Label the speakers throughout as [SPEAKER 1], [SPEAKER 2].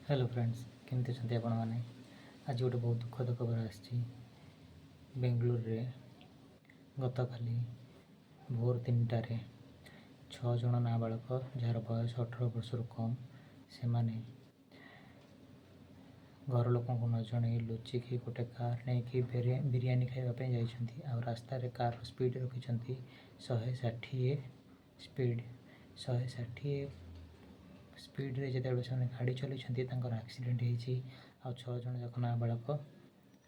[SPEAKER 1] Hello friends, କେମିତି ଅଛନ୍ତି ଆପଣମାନେ? ଆଜି ଗୋଟେ ବହୁତ ଦୁଃଖଦ ଖବର ଆସିଛି। ବେଙ୍ଗଲୁରୁରେ ଗତକାଲି ଭୋର 3ଟାରେ ଛଅ ଜଣ ନାବାଳକ, ଯାହାର ବୟସ 18 ବର୍ଷରୁ କମ୍, ସେମାନେ ଘର ଲୋକଙ୍କୁ ନ ଜଣେଇ ଲୁଚିକି ଗୋଟେ କାର୍ ନେଇକି ବିରିୟାନୀ ଖାଇବା ପାଇଁ ଯାଇଛନ୍ତି। ଆଉ ରାସ୍ତାରେ କାର୍ର ସ୍ପିଡ଼ ରଖିଛନ୍ତି 160 ସ୍ପିଡ଼। 160 ସ୍ପିଡ଼ରେ ଯେତେବେଳେ ସେମାନେ ଗାଡ଼ି ଚଲାଇଛନ୍ତି, ତାଙ୍କର ଆକ୍ସିଡେଣ୍ଟ ହେଇଛି ଆଉ ଛଅ ଜଣ ଯାକ ନାବାଳକ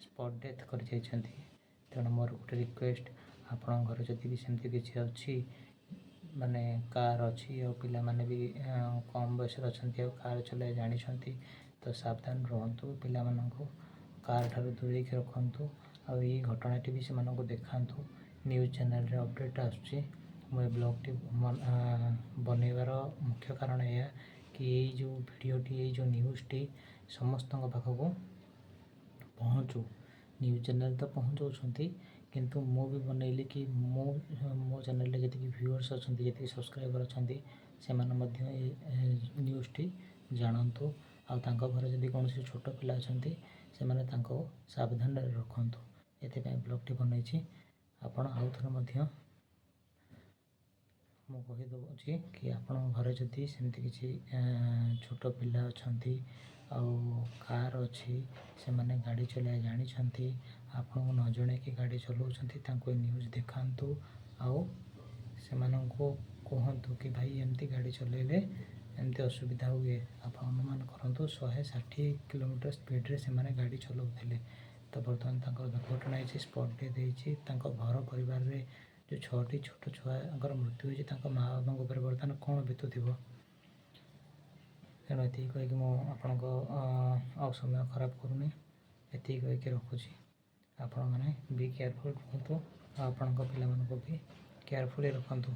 [SPEAKER 1] ସ୍ପଟ୍ ଡେଥ୍ କରିଯାଇଛନ୍ତି। ତେଣୁ ମୋର ଗୋଟେ ରିକ୍ୱେଷ୍ଟ, ଆପଣଙ୍କ ଘରେ ଯଦି ବି ସେମିତି କିଛି ଅଛି, ମାନେ କାର୍ ଅଛି ଆଉ ପିଲାମାନେ ବି କମ୍ ବୟସରେ ଅଛନ୍ତି ଆଉ କାର୍ ଚଲାଇବା ଜାଣିଛନ୍ତି, ତ ସାବଧାନ ରୁହନ୍ତୁ। ପିଲାମାନଙ୍କୁ କାର୍ ଠାରୁ ଦୂରେଇକି ରଖନ୍ତୁ ଆଉ ଏଇ ଘଟଣାଟି ବି ସେମାନଙ୍କୁ ଦେଖାନ୍ତୁ। ନ୍ୟୁଜ୍ ଚ୍ୟାନେଲରେ ଅପଡ଼େଟ୍ ଆସୁଛି। ମୁଁ ଏ ବ୍ଲଗ୍ଟି ବନେଇବାର ମୁଖ୍ୟ କାରଣ ଏହା କି ଏଇ ଯେଉଁ ଭିଡ଼ିଓଟି, ଏଇ ଯେଉଁ ନ୍ୟୁଜ୍ଟି ସମସ୍ତଙ୍କ ପାଖକୁ ପହଞ୍ଚୁ। ନ୍ୟୁଜ୍ ଚ୍ୟାନେଲ୍ ତ ପହଞ୍ଚଉଛନ୍ତି, କିନ୍ତୁ ମୁଁ ବି ବନେଇଲି କି ମୁଁ ମୋ ଚ୍ୟାନେଲରେ ଯେତିକି ଭିଉଅର୍ସ ଅଛନ୍ତି, ଯେତିକି ସବସ୍କ୍ରାଇବର୍ ଅଛନ୍ତି, ସେମାନେ ମଧ୍ୟ ଏ ନ୍ୟୁଜ୍ଟି ଜାଣନ୍ତୁ ଆଉ ତାଙ୍କ ଘରେ ଯଦି କୌଣସି ଛୋଟ ପିଲା ଅଛନ୍ତି, ସେମାନେ ତାଙ୍କୁ ସାବଧାନରେ ରଖନ୍ତୁ। ଏଥିପାଇଁ ବ୍ଲଗ୍ଟି ବନେଇଛି। ଆପଣ ଆଉ ଥରେ ମଧ୍ୟ ମୁଁ କହିଦେଉଛି କି ଆପଣଙ୍କ ଘରେ ଯଦି ସେମିତି କିଛି ଛୋଟ ପିଲା ଅଛନ୍ତି ଆଉ କାର୍ ଅଛି, ସେମାନେ ଗାଡ଼ି ଚଲାଇବା ଜାଣିଛନ୍ତି, ଆପଣଙ୍କୁ ନ ଜଣେଇକି ଗାଡ଼ି ଚଲାଉଛନ୍ତି, ତାଙ୍କୁ ଏ ନ୍ୟୁଜ୍ ଦେଖାନ୍ତୁ ଆଉ ସେମାନଙ୍କୁ କୁହନ୍ତୁ କି ଭାଇ, ଏମିତି ଗାଡ଼ି ଚଲାଇଲେ ଏମିତି ଅସୁବିଧା ହୁଏ। ଆପଣ ଅନୁମାନ କରନ୍ତୁ, 160 କିଲୋମିଟର ସ୍ପିଡ଼ରେ ସେମାନେ ଗାଡ଼ି ଚଲାଉଥିଲେ। ତ ବର୍ତ୍ତମାନ ତାଙ୍କର ଦୁର୍ଘଟଣା ହେଇଛି, ସ୍ପଟ୍ ଡେଥ୍ ହେଇଛି। ତାଙ୍କ ଘର ପରିବାରରେ ଯେଉଁ ଛଅଟି ଛୋଟ ଛୁଆଙ୍କର ମୃତ୍ୟୁ ହେଇଛି, ତାଙ୍କ ମା ବାବାଙ୍କ ଉପରେ ବର୍ତ୍ତମାନ କ'ଣ ବିତୁଥିବ? ତେଣୁ ଏତିକି କହିକି ମୁଁ ଆପଣଙ୍କ ଆଉ ସମୟ ଖରାପ କରୁନି। ଏତିକି କହିକି ରଖୁଛି। ଆପଣମାନେ ବି କେୟାରଫୁଲ୍ ରୁହନ୍ତୁ ଆଉ ଆପଣଙ୍କ ପିଲାମାନଙ୍କୁ ବି କେୟାରଫୁଲି ରଖନ୍ତୁ।